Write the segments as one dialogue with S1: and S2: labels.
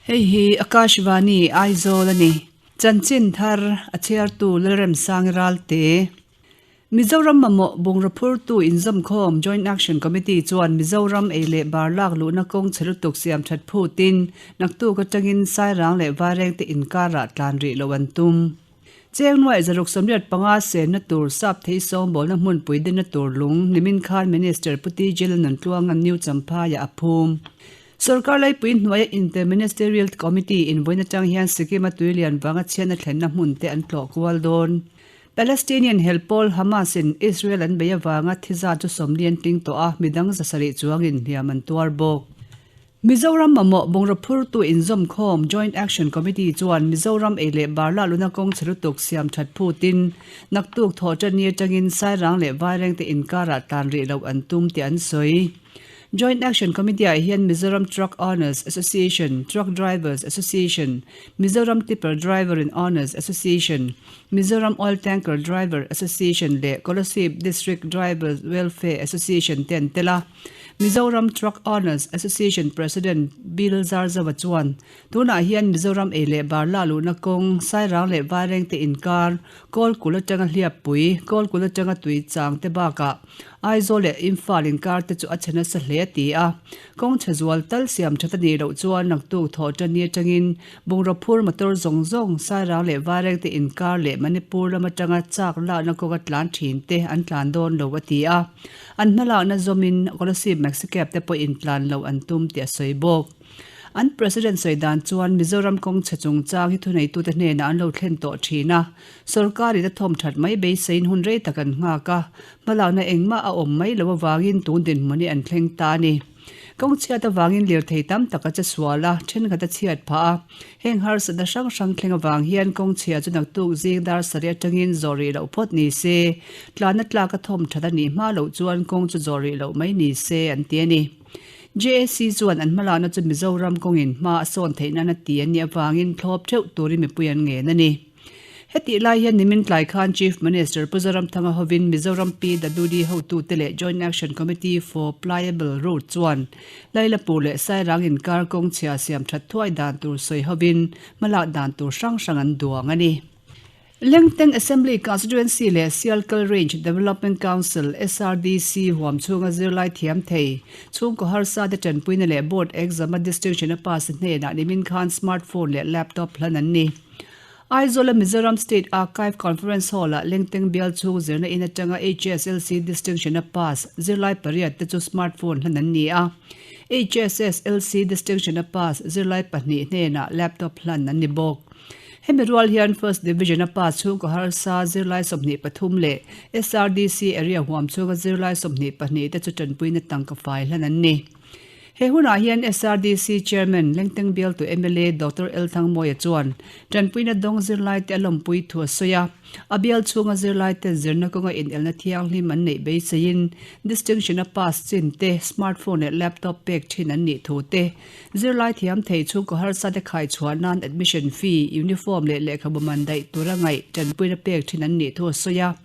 S1: Hei hi Akashvani Aizawl a ni. Chanchin thar a chhiartu Lalremsangi Ralte. Mizoram mamawh bungraw phurtu inzawmkhawm Joint Action Committee chuan Mizoram ei leh bar lak luhna kawng chhe lutuk siam that phutin naktuk atangin Sairang leh Vairengte inkarah tlan rih loh an tum. Cheng nuaih 685 senna tur sap thei sawngbawlna hmunpui dinna tur lung nimin khan Minister Pu TJ Lalnuntluanga'n New Champhaiah a phum. Sorkar laipui hnuaia Inter-Ministerial Committee in vawiin atang hian Sikkim-a tuilian vanga chhiatna thlenna hmun te an tlawh kual dawn. Palestinian hel pawl Hamas in Israel an bei avanga thi zat chu sawmli an tling tawh a, midang 700 chuangin hliam an tuar bawk. Mizoram mamawh bungraw phurtu inzawmkhawm Joint Action Committee chuan Mizoram ei leh bar lah luna kawng chhe lutuk siam that phutin naktuk thawh ṭan ni aṭangin Sairang leh Vairengte inkarah tlan rih loh an tum tih an sawi. Joint Action Committee-ah hian Mizoram Truck Owners Association, Truck Drivers Association, Mizoram Tipper Driver and Owners Association, Mizoram Oil Tanker Driver Association leh Kolasib District Drivers Welfare Association te an tel a. Mizoram Truck Owners Association President Bill Zarzova chuan, Tunah hian Mizoram ei leh bar lah luhna kawng, Sairang leh Vairengte inkar, Kawlkul atanga Hliappui, Kawlkul atanga Tuichang te bakah Aizawl leh Imphal inkar te chu a chhe nasa hle a ti a. Kawng chhe zual tal siam that a nih loh chuan naktuk thawh tan atangin bungraw phur motor zawng zawng Sairang leh Vairengte inkar leh Manipur lam atanga chak lakna kawnga tlan thin te an tlan dawn lo a ti a. An hmalakna zawmin Kolasib Maxicab te pawhin tlan loh an tum tih a sawi bawk. An President sawi dan chuan Mizoram kawng chhe chungchang hi thuneitute hnenah an lo thlen tawh thin a, sorkarin a thawm that mai beiseiin hun rei tak an nghak a, hmalakna engmah a awm mai loh avangin tun dinhmun hi an thleng ta a ni. Kawng chhiat avangin lirthei tam tak a che sual a, thenkhat a chhiat phah a, heng harsatna hrang hrang thleng avang hian kawng chhia chu naktuk zing dar sarih atangin zawh rih loh phawt ni se, tlanna tlak a thawm that a nih hma loh chuan kawng chu zawh rih loh mai ni se an ti a ni. JAC chuan an hmalakna chu Mizoram kawngin hma a sawn theih nan a ti a nih avangin thlawp theuh turin mipui an ngen a ni. Hetih lai hian nimin tlai khan Chief Minister Pu Zoramthanga hovin Mizoram PWD hotute leh Joint Action Committee for Pliable Road chuan Lailapur leh Sairang inkar kawng chhia siam that thuai dan tur sawi hovin hmalak dan tur hrang hrang an duang a ni. Lengteng Assembly Constituency leh Sialkal Range Development Council, SRDC, huam chhunga zirlai thiam thei, chhungkaw harsa te tanpuina leh Board exam a distinction a pass hnenah nimin khan smartphone leh laptop hlan an ni. Aizawl-a Mizoram State Archive Conference Hall-ah Lengteng bial chhung zirna in atanga HSLC distinction a pass zirlai pariat te chu smartphone hlan an ni a. HSSLC distinction a pass zirlai pahnih hnenah laptop hlan an ni bawk. Hemi rual hian First Division a pass chhungkaw harsa zirlai 23 leh SRDC area huam chhunga zirlai 22 te chu tanpuina tangka fai hlan an ni. He hunah hian SRDC Chairman Lengteng bialtu mla Doctor L Thangmawia chuan tanpuina dawng zirlai te a lawmpui thu a sawi a. A bial chhunga zirlai ten zirna kawnga inelna thianghlim an neih beiseiin distinction a pass chin te, smartphone leh laptop pek thin an nih thu te, Zirlai thiam thei chhungkaw harsa te khai chhuah nan admission fee, uniform leh lehkhabu man daih tura ngaih tanpuina pek thin an nih thu a sawi a.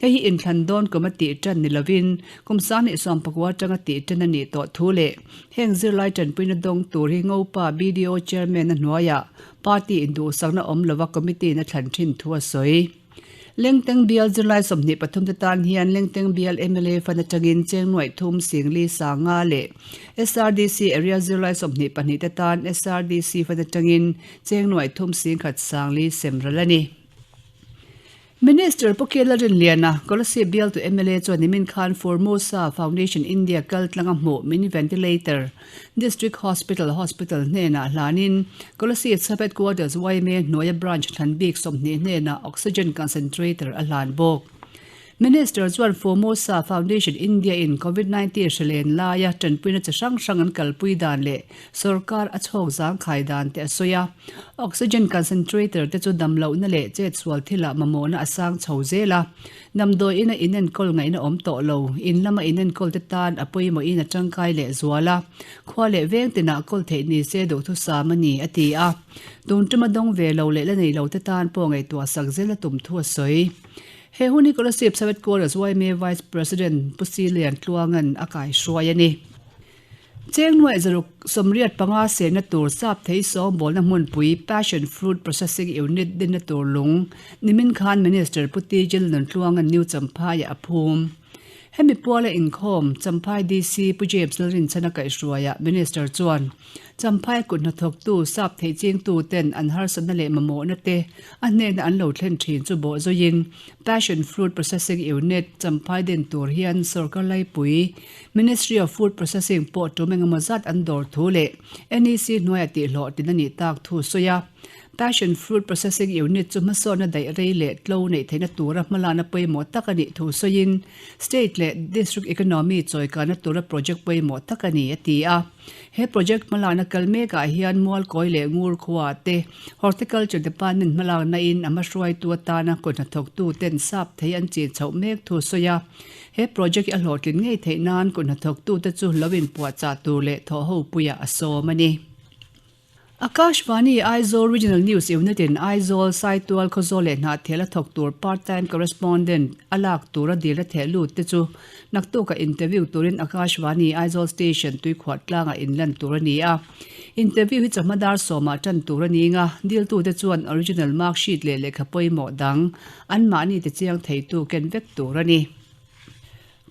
S1: Hei hi inthlan dawn kum a tih tan ni lovin kum 2019 atanga tih tan a nih tawh thu leh heng zirlai tanpuina dawng tur hi Ngopa BDO Chairman a hnuaiah party induhsakna awm lova committee in a thlan thin thu a sawi. Lengteng bial zirlai 23 te tan hian Lengteng bial mla fund atangin cheng nuaih thum singli sanga leh SRDC area zirlai 22 te tan SRDC fund atangin cheng nuaih thum singkhat sangli semral a ni. Minister Pu Kela Rinliana, Kolasib bialtu mla chuan nimin khan Formosa Foundation India kal tlanga hmuh mini ventilator District Hospital Hospital hnenah hlanin Kolasib Sub Headquarters yma hnuaia branch thlan bik 20 hnenah oxygen concentrator a hlan bawk. Minister chuan Formosa Foundation India in Covid-19 hrilen laia tanpuina chi hrang hrang an kalpui dan leh sorkar a chhawk zangkhai dan te a sawi a. Oxygen concentrator te chu damlohna leh chetsual thilah mamawhna a sang chho zel a. Damdawi ina inenkawl ngaihna awm tawh lo, in lama inenkawl te tan a pawimawhin a tangkai leh zual a, khua leh veng tinah kawl theih ni se duhthusam a ni, a ti a. Tun tuma dawng ve lo leh la nei lo te tan pawh ngaihtuah sak zel a tum thu a sawi. He hun hi Kolasib Sub Headquarters yma Vice President Pu Silian Tluanga'n a kaihruai a ni. Cheng nuaih zaruk 85 sehna tur sap thei sawngbawlna hmunpui Passion Fruit Processing Unit dinna tur lung nimin khan Minister Pu Tijil Nuntluanga'n New Champhaiah a phum. Hemi puala inkhawm Champhai DC Pu James Lalrinchhana kaihhruaiah Minister chuan Champhai kut hnathawktu sap theih chingtu ten an harsatna leh mamawhna te a hnena an lo thlen thin chu bawh zuiin Passion Fruit Processing Unit Champhai den tur hian sawrkar laipui Ministry of Food Processing pawh tum engemaw zat an dawr thu leh NEC hnuaia tihhlawhtlin a nih tak thu sawi a. Passion Fruit Processing Unit chu hmasawnna daih rei leh tlo neih theihna tura hmalakna pawimawh tak a nih thu sawiin State leh District Economy chawikana tura project pawimawh tak a ni, a ti a. He project hmalakna kal mekah hian Mualkawi leh Ngur khua te Horticulture Department hmalakna in a hmahruaitu atana kut hnathawktu ten sap thei an chin chhoh mek thu sawi a. He project hi a hlawhtlin ngei theih nan kut hnathawktu te chu lo inpuahchah tur leh thawhho puiah a sawm a ni. Akashvani Aizawl Regional News Unit in Aizawl, Saitual, Khawzawl leh Hnahthial a thawk tur part-time correspondent a lak tura dil a theh lut te chu naktukah interview turin Akashvani Aizawl Station tuikhuah tlangah inlan tur a ni a. Interview hi chawhma dar sawmah tan tur a ni nga, diltute chuan original mark sheet leh lehkha pawimawh dang anmahni tichiang theitu ken vek tur a ni.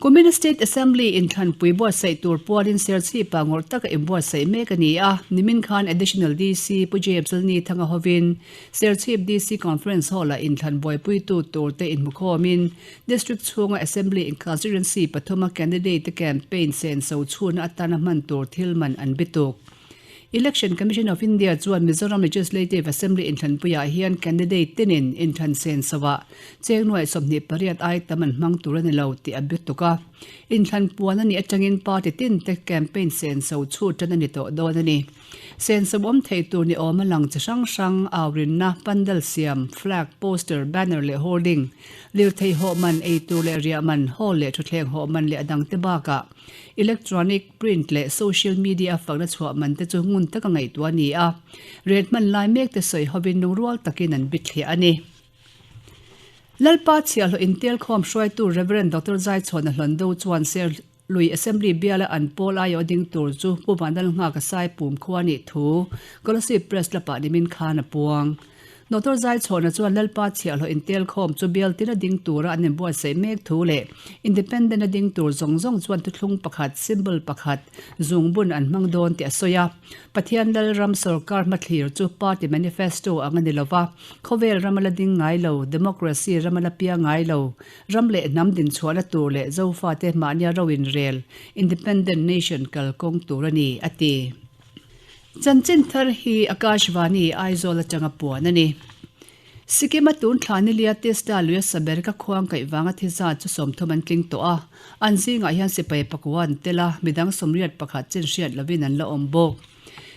S1: Kumin State Assembly inthlanpui buatsaih tur pualin Serchhipa ngawrh taka inbuatsaih mek a ni a, nimin khan Additional DC Pu James Lalnithanga hovin Serchhip DC Conference Hall-ah inthlan buaipuitu turte inhmukhawmin District chhunga Assembly in Constituency pathuma candidate te campaign senso chhunna atana hman tur thil man an bituk. Election Commission of India chuan Mizoram Legislative Assembly inthlanpuiah hian candidate tinin inthlan sensoah cheng nuaih 28 ai tam an hmang tur a ni lo tih a bituk a. Inthlan puan a nih atangin party tin te campaign senso chhut tan a ni tawh dawn a ni. Senso awm thei tur ni awm a lang chi hrang hrang, aurinna, pandal siam, flag, poster, banner leh hoarding, lirthei hawh man, eitur leh riah man, hall leh thutthleng hawh man leh a dangte bakah Electronic, print leh social media a fakna chhuah man te chu ngun taka ngaihtuah a ni a, ret hman lai mek te sawi hovin lungrual takin an bithliah a ni. Lalpa chhiahhlawh intelkhawm hruaitu Rev. Doctor Zaichhawna Hlawndo chuan Serlui Assembly biala an pawl aiawh ding tur chu Pu Vanlalnghaka Saipum khua nih thu Kolasib Press Club-ah nimin khan a puang. Doctor Zaichhawna chuan Lalpa chhiahhlawh intelkhawm chu bial tina ding tura an inbuatsaih mek thu leh Independent a ding tur zawng zawng chuan thuthlung pakhat, symbol pakhat, zungbun an hmang dawn tih a sawi a. Pathian Lalram sawrkar hmathlir chu party manifesto ang a ni lova, khawvel ram a la ding ngai lo, democracy ram a la piang ngai lo, ram leh hnam dinchhuahna tur leh Zofate mahnia ro inrel, independent nation kalkawng tur a ni, a ti. Chanchin thar hi Akashvani, Aizawl atanga puan a ni. Sikkim-a tun thla nilia Tista luia saber ka khuang kaih vanga thi zat chu 30 an tling tawh a, an zingah hian sipai pakua an tel a, midang 81 chin hriat lovin an la awm bawk.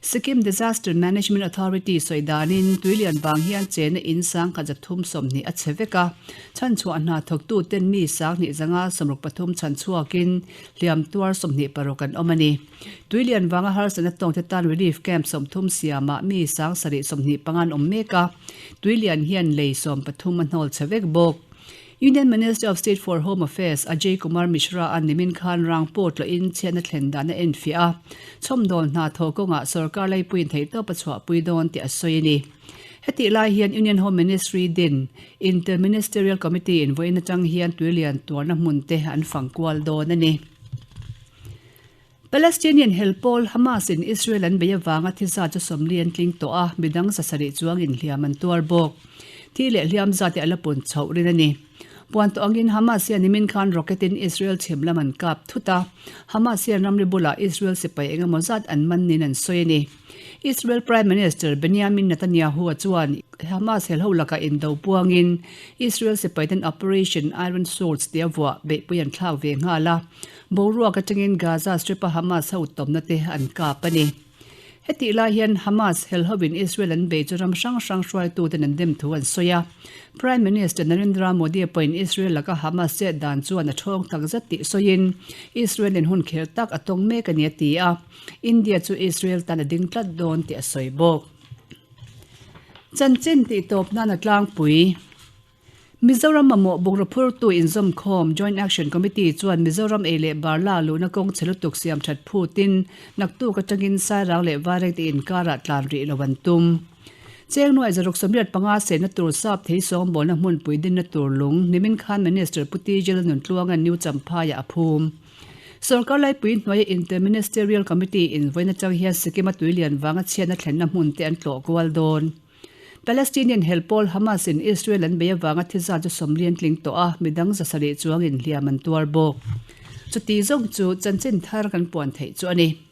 S1: Sikkim Disaster Management Authority sawi danin tuilian vang hian chena in 1320 a chhe vek a, chhanchhuah hna thawktuten mi 2563 chhanchhuakin hliam tuar 26 an awm a ni. Tuilian vanga harsatna tawngte tan relief camp 30 siamah mi 725 an awm mek a, tuilian hian lei 13 a hnawl chhe vek bawk. Union Minister of State for Home Affairs Ajay Kumar Mishra a nimin khan rang pawh tlawhin chhiatna thlen dan a enfiah a, chhawmdawl hna thawh kawngah sorkar laipuiin theihtawp a chhuahpui dawn tih a sawi a ni. Hetih lai hian Union Home Ministry din Inter-Ministerial Committee in vawiin atang hian tuilian tuarna hmun te an fang kual dawn a ni. Palestinian hel pawl Hamas in Israel an bei avanga thi zat chu 40 an tling tawh a, midang 700 chuang inhliam an tuar bawk. Thi leh hliam zat hi a la pun chhoh rin a ni. Puan tawh angin Hamas hian nimin khan rocket in Israel chhim lam an kap thut a, Hamas hian ramri bulah Israel sipai engemaw zat an man niin an sawi a ni. Israel Prime Minister Benjamin Netanyahu-a chuan Hamas helho lakah indo puangin Israel sipaiten Operation Iron Swords tia vuah beihpui an thlak ve nghal a, Boruak atangin Gaza Strip-a Hamas ho tawmna te an kap a ni. Hetih lai hian Hamas helhovin Israel an bei chu ram hrang hrang hruaituten an dem thu an sawi a. Prime Minister Narendra Modi pawhin Israel laka Hamas chet dan chuan a thawng tak zet tih sawiin Israel-in hun kher tak a tawng mek a ni a ti a. India chu Israel tan a ding tlat dawn tih a sawi bawk. Chanchin tih tawp nan a tlangpui. Mizoram mamawh bungraw phurtu inzawmkhawm Joint Action Committee chuan Mizoram ei leh bar la luhna kawng chhe lutuk siam that phutin naktuk atangin Sairang leh Vairengte inkarah tlan rih lo an tum. Cheng nuai 685 sehna tur sap thei sawngbawlna hmunpui dinna tur lung nimin khan Minister Pu TJ Lalnuntluanga'n New Champhaiah a phum. Sorkar laipui hnuaia Inter-Ministerial Committee in vawiin atang hian Sikkim-a tuilian vanga chhiatna thlenna hmun te an tlawh kual dawn. Palestinian hel pawl Hamas in Israel an bei avanga thi zat chu sawmlian tling tawh a, midang 700 chuangin hliam an tuar bawk. Chuti zawng chu chanchin thar kan puan theih chu a ni.